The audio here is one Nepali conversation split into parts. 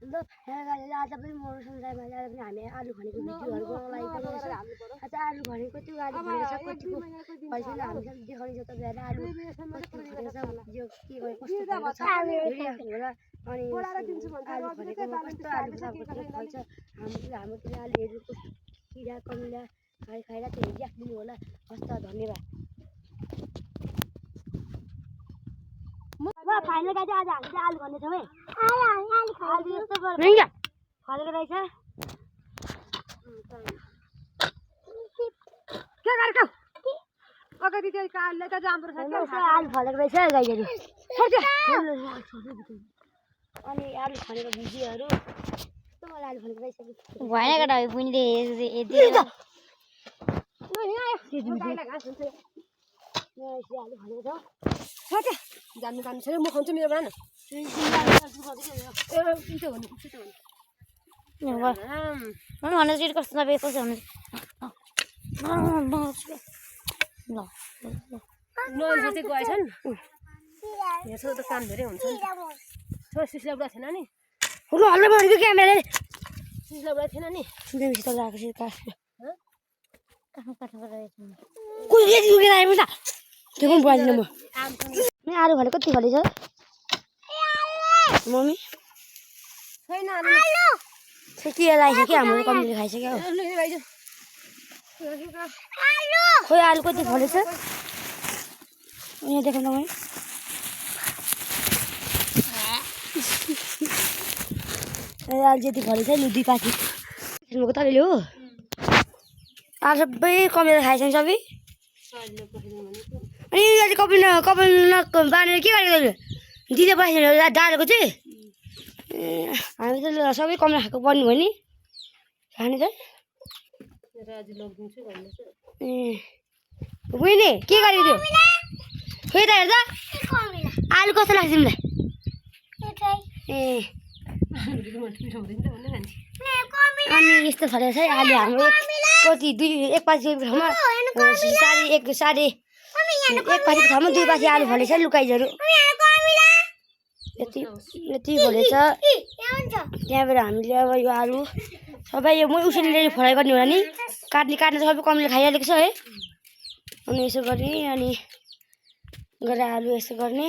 ल हेरेर आज पनि मोर समुदायमा आज पनि हामी आलु खनेको भिडियोहरू बनाउनलाई गरिरहेछ। आज आलु खनेको त्यो आलु खनेको छ कतिको पैसा हामीलाई देखाउने छ तपाईहरुले आलु कति खनेको छ यो के गरे कस्तो खनेको छ हेरिराख्नु होला। अनि आलु खनेको कस्तो आलु छ फल्छ हाम्रोतिर आलुहरू किरा कमिला खाएर त्यो हेरिराख्नु होला। हस्त धन्यवाद। ल फाइनल गाडी आज हामीले आलु खन्ने छौँ है। आलु यस्तो गरेर खनेको रहेछ। के गरेको अगाडि त्यो कालले त जाम्रो छ के आलु खनेको रहेछ गाईहरू। अनि आलु खनेको भिडियोहरू कस्तो मलाई आलु खनेको रहेछ भएन केटा बुनीले यदि आलु खनेको छ। जान्नु काम छैन म खान्छु मेरो भन भने चाहिँ कस्तो नभए कसो हुन्छ ल नन चाहिँ गएछन् यसो त काम धेरै हुन्छ नि छोरा सुसला बुढा थिएन नि हुनु हल्ला भनेको क्यामेराले सुसला बुढा थिएन नि सुनेपछि त लगाएको छ काठ काट्नु रहेछ कुन यति दुखेर आएँ त त्यो पनि बुझाइदिनु म आलु खने कति खले छ मम्मी छैन के लगाइसक्यो कि हाम्रो कम्तीले खाइसक्यो खोइ आलु कति फलेछ यहाँ देखाउनु है। आलु जति फलेछ नि दुई पाखी खानुभएको तपाईँले हो। आलु सबै कमेर खाइसक्यो सबै। अनि अहिले कपाल बाँधेर के गरेको दिदी पैसा डालेको चाहिँ हामी त सबै कमेर खाएको पर्ने भयो नि खाने त। बुझ्ने के गरेको थियो खोइ त हेर्दा आलु कस्तो लाग्छ तिमीलाई अनि यस्तो फलेको छ है आलु हाम्रो कति एक पासीको ठाउँमा साढे एक पासीको ठाउँमा दुई पासी आलु फलेछ लुकाइजहरू यति फलेछ। त्यहाँबाट हामीले अब यो आलु सबै यो मै उसिनेर फ्राई गर्ने होला नि काट्ने सबै कमले खाइहालेको छ है। अनि यसो गर्ने अनि गरेर आलु यसो गर्ने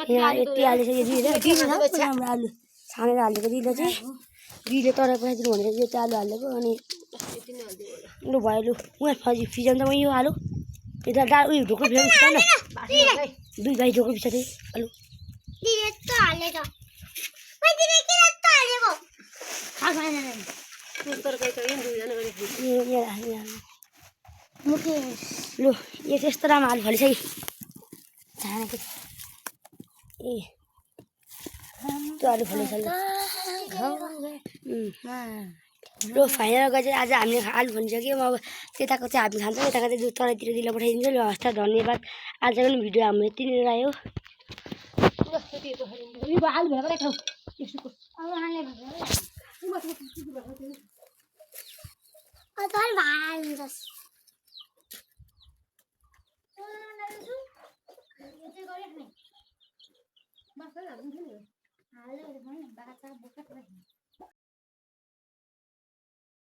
यहाँ यति हालेछ यो हाम्रो आलु छानेर हालेको दिदीले चाहिँ दिदीले तराई पठाइदिनु भनेर यो चाहिँ आलु हालेको। अनि लु भयो लु उहाँ फिजाउँदा म यो आलु यता उयो ढोक्रो फिजाउनु छैन दुई भाइ ढोक्रो फिजा थिएँ आलु लु यो चाहिँ यस्तो राम्रो आलु फलेछ है छानेको ए त्यो आलु फलेछ लु फाइनल गएर चाहिँ आज हामीले आलु भनिसक्यो अब त्यताको चाहिँ हामी खान्छौँ यताको चाहिँ तराईतिर दिल पठाइदिन्छ। ल हस् त धन्यवाद। आजको पनि भिडियो हाम्रो यति नै रह्यो। आलु भेटेर खाऊ अब